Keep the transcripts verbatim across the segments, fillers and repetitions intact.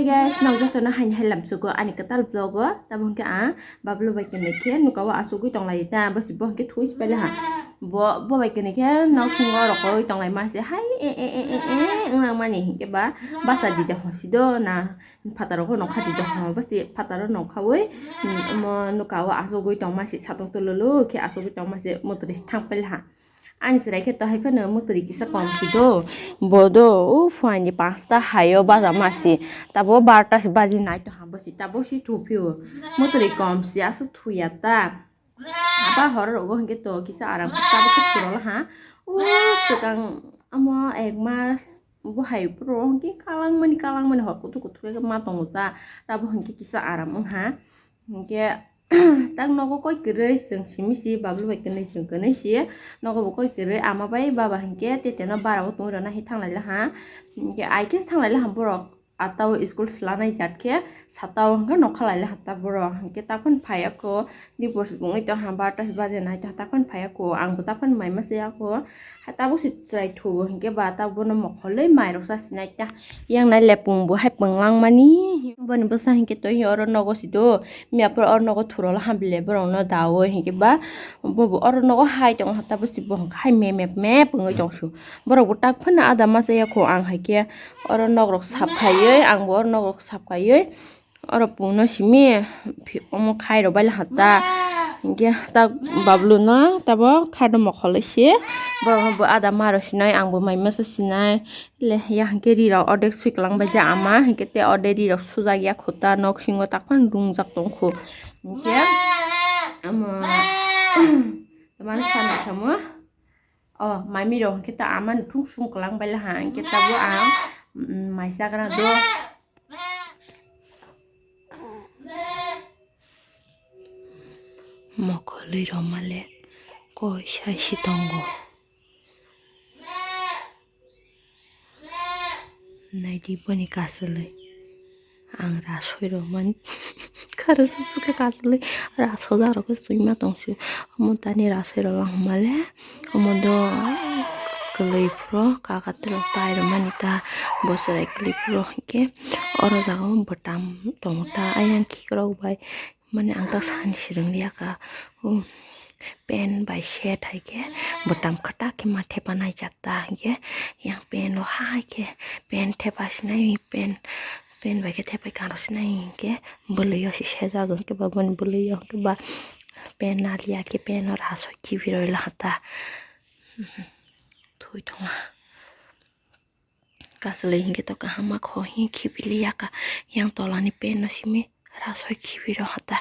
Guys, nokjak tono haini hai lamsugo ani kwtal vlog o. Tabuk hwnkhe ang Bablu bai kwnwi khe nuka o achugwi tonglai ta, bwswi bo hwnkhe thwi paila ha. Bo, bo bai kwnwi khe nok singo rokoi tonglai ma se hai e, e, e, e, e, wnglang mani hwnkhe ba basa di de hosi do na phataro go nokha di de ho, bwswi phataro nokha wi, mm, omo nuka o achugwi tongma se satung tululu khe achugwi tongma se mutri thang paila ha. Ani chwrai khe to hai phano mutri kisa kom si do. Bo do, u phuaini panchta hai o baja ma si. Tabo barta si baji nai to ha bo si. Tabo si thu phio. Mutri kom si, aswk thuya ta. Aba hor rogo hwnkhe to kisa aram khe tabo khe thuro ha. U swkang amo ek mas bo hai phuru hwnkhe kalang mani, kalang mani hor kuthuk kuthuk khe ma tongo ta. Tabo hwnkhe kisa aram wng ha. Hwnkhe tak nogo koi kwrwi chwng simi si, Bablu bai kwnwi chwng kwnwi si, nogo bo koi kwrwi ama bai baba hwnkhe tete no bara o tongwi rwna hi thanglai laha. Hwnkhe ai khe thanglai laha borok atta o school swlanai jat khe sata o hwnkhe nokha lai laha ta borok. Hwnkhe tak phano phai ya kho, dipor se wngwi tong ha, barta se baje nai tong ha, tak phano phai ya kho, ang bo tak phano mai ma se ya kho. Hai tabuk se chwrai thugo hwnkhe ba tabuk bono mokhorlwi mairok sa sinai ta. Yang nai lepung bo hai pwnglang mani. Boni bwsa hwnkhe to oro nogo si do. Miya phuru oro nogo thuro la hamle borok no dawi hwnkhe ba. Bo bo oro nogo hai tong ha tabuk se bo hwnkhe hai me me me pwngwi tong su. Borok bo tak phano ada ma chaya kho ang hai khe oro nok rok sap khaiwi ang bo oro nok rok sap khaiwi. Oro pungno simi phi-, omo khai rok baila hata. Hingke ta Bablu no tabo khado mokhol se. Borok no bo ada maro sinai, ang bo mai masa sinai. Le ya hingke ri rok ordek sui kwlang bai ja ama, hingke te ordek ri rok sujak ya khuta nok singo tak phano rungjak tong kho. Hingke omo tamani sana kamo. O mami rok hingke ta ama ni thung sung kwlang baila ha, hingke tabo ang, mm, mai chagra do. Mokolwi roma le koi sai si tongo. Naidi boni kasalwi ang rasoi romani. Kharo susu khe kasalwi rasojak rok khe swima tongsi. Omo tani rasoi rok langmale. Omo do kwlwi phuru kaka twrwk pai rwmani ta bo chwrai kwlwi phuru hinkhe oro jaga o bwtam tongo ta ayang khikrok bai mani ang ta sani swrwng liya ka o pen bai set hai khe bwtam kwtak khe ma thepa nai jak ta hinkhe yang pen o hai khe pen thepa sinai pen pen bai khe thepai karo sinai hinkhe bwlwi o se sejak hinkhe ba boni bwlwi o hinkhe ba pen naliya khe pen o rasoi khibi roi laha ta. Thui tongla. Kasalai hinkhe to kaham ma kho hi khibi liya ka. Yang tola ni pen no simi rasoi khibi rw hata.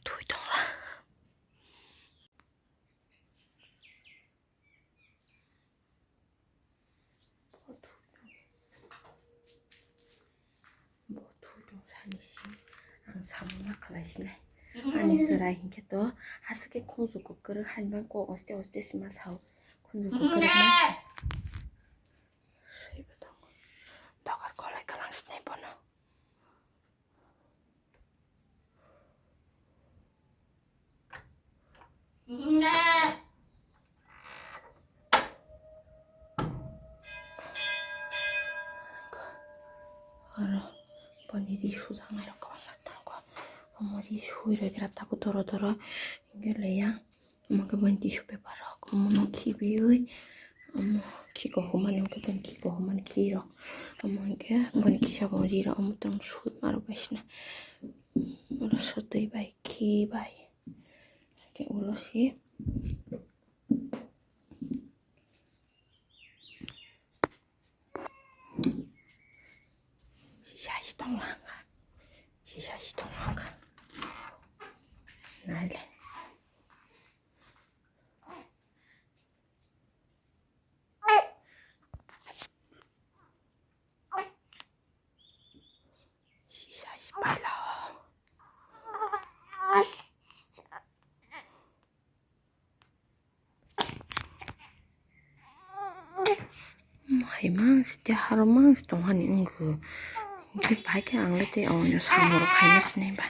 Thui tongla. Bo thui tong sani si ang samung ma khlai sinai. Ani chwrai hinkhe to aswk khe khunju kwrwk hai bang kok oste oste sima sao. Khunju kwrwk ma sao. Swibo tongo. Dogar kolai kwlang sinai bono. Oro boni ri sujaknai rok kwbangma tongo. Omo ri sui rwkhe tabuk doro doro. Hingke leya omo khe boni tissue paper rok omo no khibiwi omo khiko humani hwnkhe boni khiko humani khirok omo hwnkhe boni kisa bo ri rok omo tong sui ma rok bai sina oro sotwi bai khi bai. Hingke ulo si. Sisa si tong lang kha. Sisa si tong lang kha. Nai le. Sisa si pala. Hai mang si te haro mang si tong hani wngkhe. Hingke pai khe ang le te oino samung rok khaina sinai ba.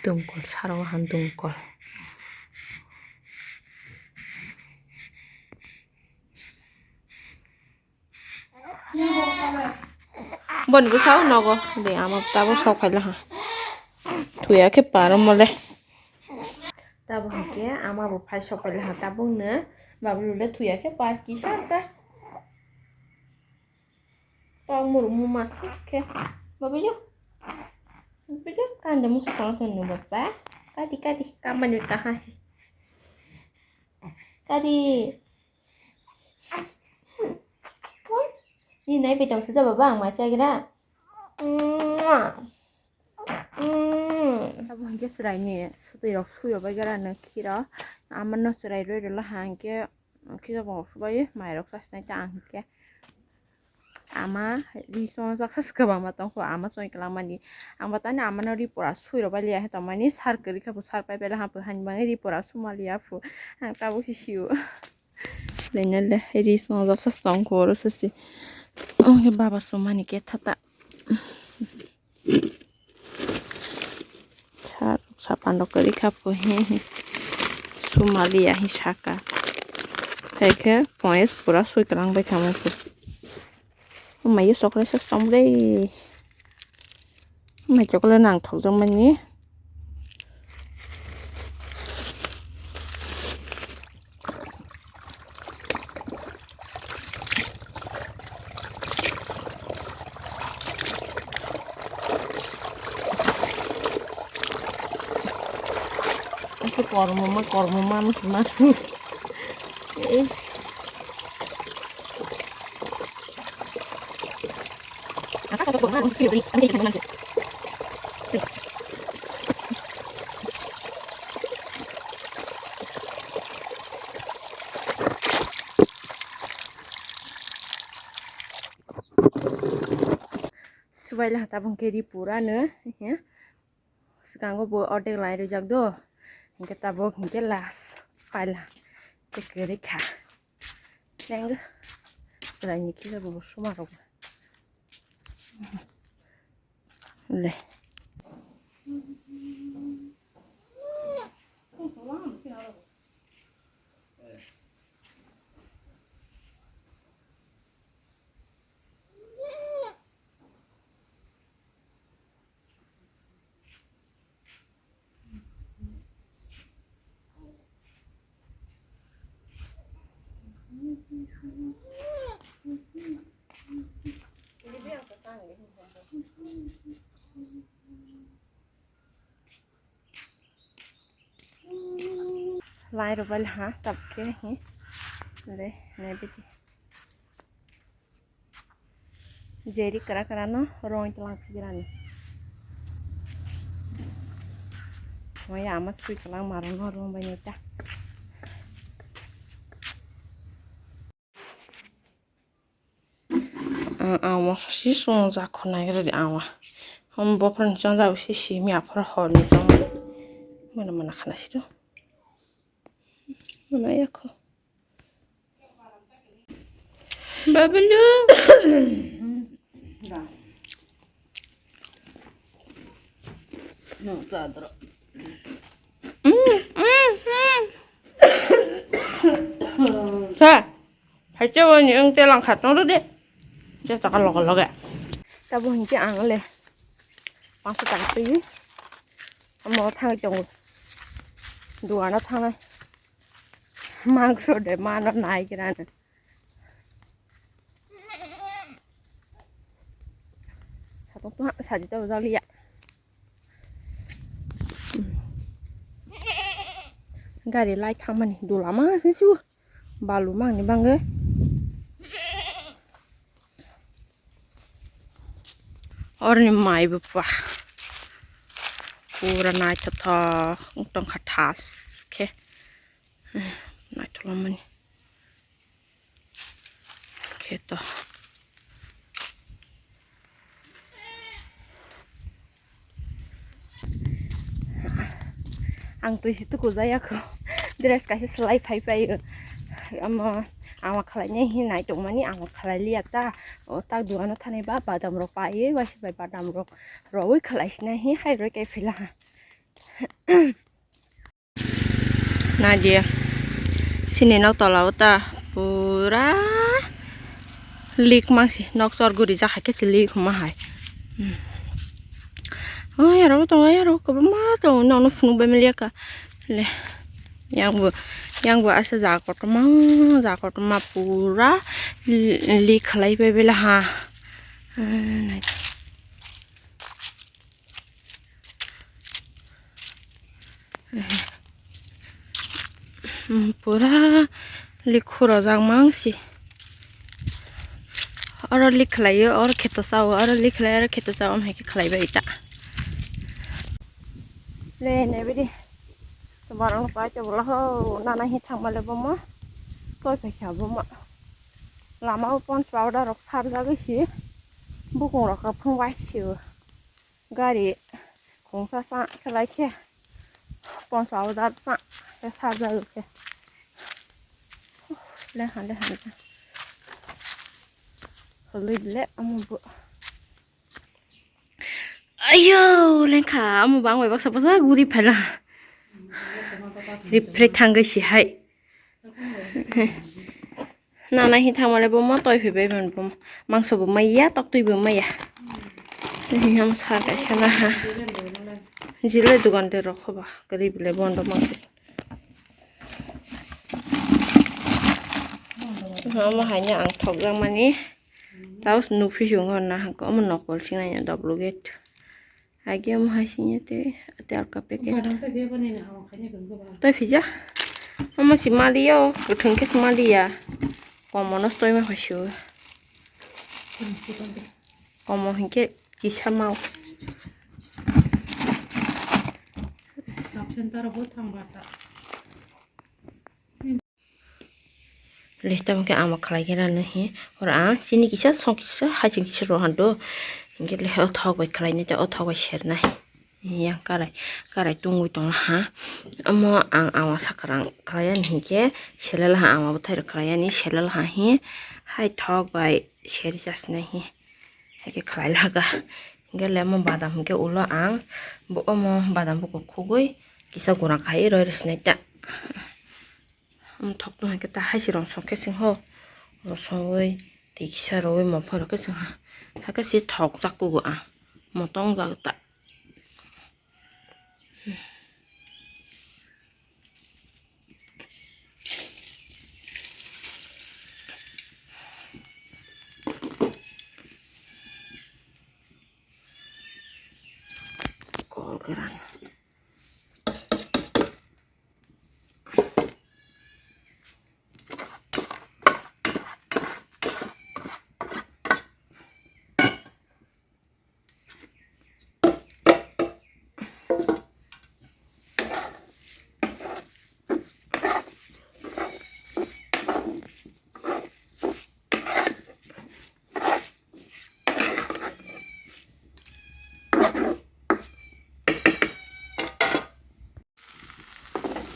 Dungkol saro han dungkol. Boni bwsao nogo de ama tabuk sok phai laha. Thuya khe paro mole. Tabuk hwnkhe ama bo phai sok phai laha tabuk no. Babu le thuya khe par kisa ta. Tong muru muma suk khe. Babu yo. Babu yo kande musu tong tong no baba. Kadi kadi kamani kahasi. Kadi. Ni nai pi tong sida baba ang ma chagira. Abo hwnkhe chwraini swtwi rok suyo bai gara no khiro. Amano chwrai roi rwla hwnkhe khiro bo subai mai rok chasnai ta ang hwnkhe. Ama ri song jak khas kwbangma tongkho ama choi kwlangmani. Ang bo tani amano ri pura sui rok bai liya he tongmani sar kwrwi kha bo sar pai pai laha pho hani bangwi ri pura suma liya pho. Ang tabuk si sio. Lenya le ri song jak khas tongkho oro sasi. Ang khe baba sumani khe thata. Sa sapan rok kwrwi kha pho he he. Sumaliya he saka. Hai khe phones pura soi kwlang bai kha mo pho. Umai yo chocolate sa som re. Umai chocolate nang thok jong mani. Asa kormo ma, kormo ma, ma, ma. Eh. Subaila tabuk khe ri pura no, he. Swkango bo ordek lai rijak do, hinkhe tabuk hinkhe last paila tei kwrwi kha. Nang swlaini kisa bo suma rok le. Lai rw bal ha tabuk khe hi. Le, naibidi. Jeri kwra kwra no rong tlang phigirani. Maya ama sui tlang maro no rong bai neta. Ang, ang mo si sung ja khonai rw di ang wa. Hom bophor ni chong ja si simi aphor hor ni chong. Mana mana khana si do. Mana ya kho. Babulu. No, tadro. Mm, mm, mm. Sa, hai che wani ang te lang khat no de. Che ta ka loge loge. Tabuk hinkhe ang le. Pansa taka twi. Amo thangwi tongo. Duano thangnai. Mangso de mano nai kirano. Satung tong sajito jaliya. Gari lai thangmani dula ma se su. Balu mangni bangwi. Orni mai bwpha. Pura naithothok wng tongkha thas khe. Naitholamani. Khe to. Ang twi si tuku jaya kho. Dress kaisa swlai phai phai. Omo ama khlai nai hi nai tongmani ama khlai liya ta. O tak duano thanai ba badam rok pai wasi bai badam rok roi khlai sinai hi hai roi kai phila ha. Naidi, sini nok tola o ta pura leak mangsi, nok chor guri jak hai khe se leak hwnma hai. Hmm. Oh, yaro tongo, yaro kwbangma tongo, nono phunuk bai maliya ka. Le, yang bo, yang bo asa ja kotorma, ja kotorma pura leak khlai bai bela ha. Ah, nai. Hmm, pura leak khurojak mangsi. Oro leak khlaio, oro kheto sao, oro leak khlai, oro kheto sao, omo hai khe khlai bai ta. Le, nai bidi. Tomarok no pai tongla ho, nana hi thangma le bomo. Toi pai kha bomo. Lama o pons powder rok sarjagwi si. Bukung rok khe phung bai si o. Gari khungsa sa khlai khe, pons powder sa khe sarjak khe. Leha, leha, leha. Hwnwi le omo bo. Ayo, lengkha, omo bang bai baksa baksa guri phaila. Ripre thangwi si hai. Nana hi thangmale bo mo toi phai bai man bo mangso bo maya, tok twi bo maya. Tini ham sa kaisa na ha. Jile dukan de rokho ba, kari bile bondo mangso. Omo haino ang thokjak mani. Tao nukphi si wngkha na, omo nokol sinai duplicate. Agi omo hai sini te, ate alka packet. Toi phija. Omo si mali yo, kuthung khe si mali ya. Komo no stoi ma phai su. Komo hinkhe kisa mau. Sub center bo thang ba ta. Lista hwnkhe ama khlai khe rani hi. Oro ang chini kisa, song kisa, haching kisa rw hando. Hinkhe le o thok bai khlainai tei o thok bai sernai. Yang karai, karai tungwi tongla ha. Omo ang ama sakrang khlai ani hinkhe selal ha, ama bwthai rok khlai ani selal ha hi. Hai thok bai seri chasnai hi. Hai khe khlai laga. Hinkhe le omo badam hinkhe ulo ang bo omo badam bukur khugwi kisa gura khai roi rw sinai ta. Omo thok no hai khe ta hai se rong song khe sing ho. Rosongwi tei kisa rwui mopha rw khe sing ha. Hakhe se thok jak kugo a. Motong jak ta. Kol kwran.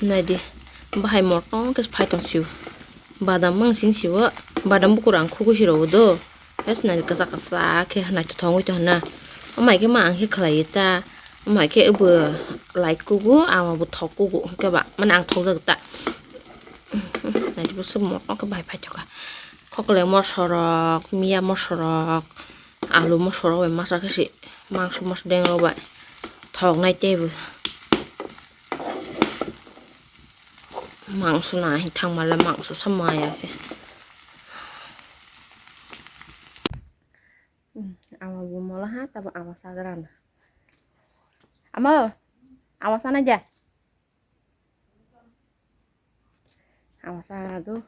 Naidi, bahai motong khe phai tong sio. Badam mang sing sio, badam bukur ang khugui si rw do. Hes nai kasa kasa khe naithothok wngwi tong na. Amai khe ma ang khe khlai ta. Amai khe abo light kugo, ama bo thok kugo hwnkhe ba. Mane ang thok jak ta. Naidi bo se motong khe bahai phai tong kha. Khokle mosorok, miya mosorok, alu mosorok bai masa khe se mangso moso deng rok bai thok nai tei bo. Mangso na hi thangmale mangso sa maya khe. Hmm, ama bo mola ha tabo ama sagra na. Ama, ama sana ja. Ama sagra do.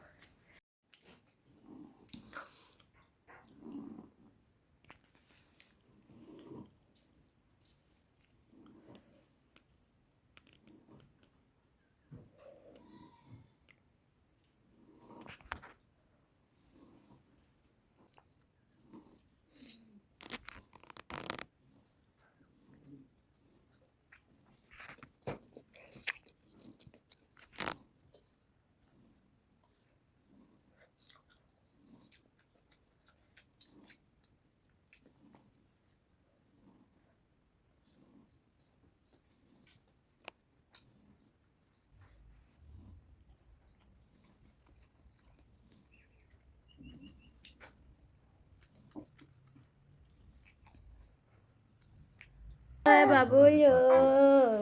Babuyo,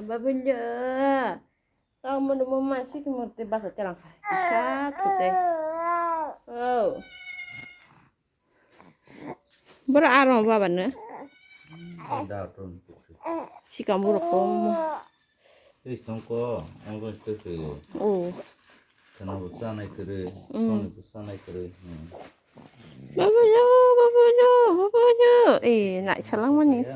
babuyo. Tamo no mo ma siki murti basa terang kha. Isa thute. Oh. Boro aro baba no. Sikam boro ko. Tei songko, ongko tei tei. Oh. Kana bo sanai kere, Mm. Songni bo sanai kere. Hmm. Babuyo, babuyo, babuyo. Eh, nai salang mani. Ya,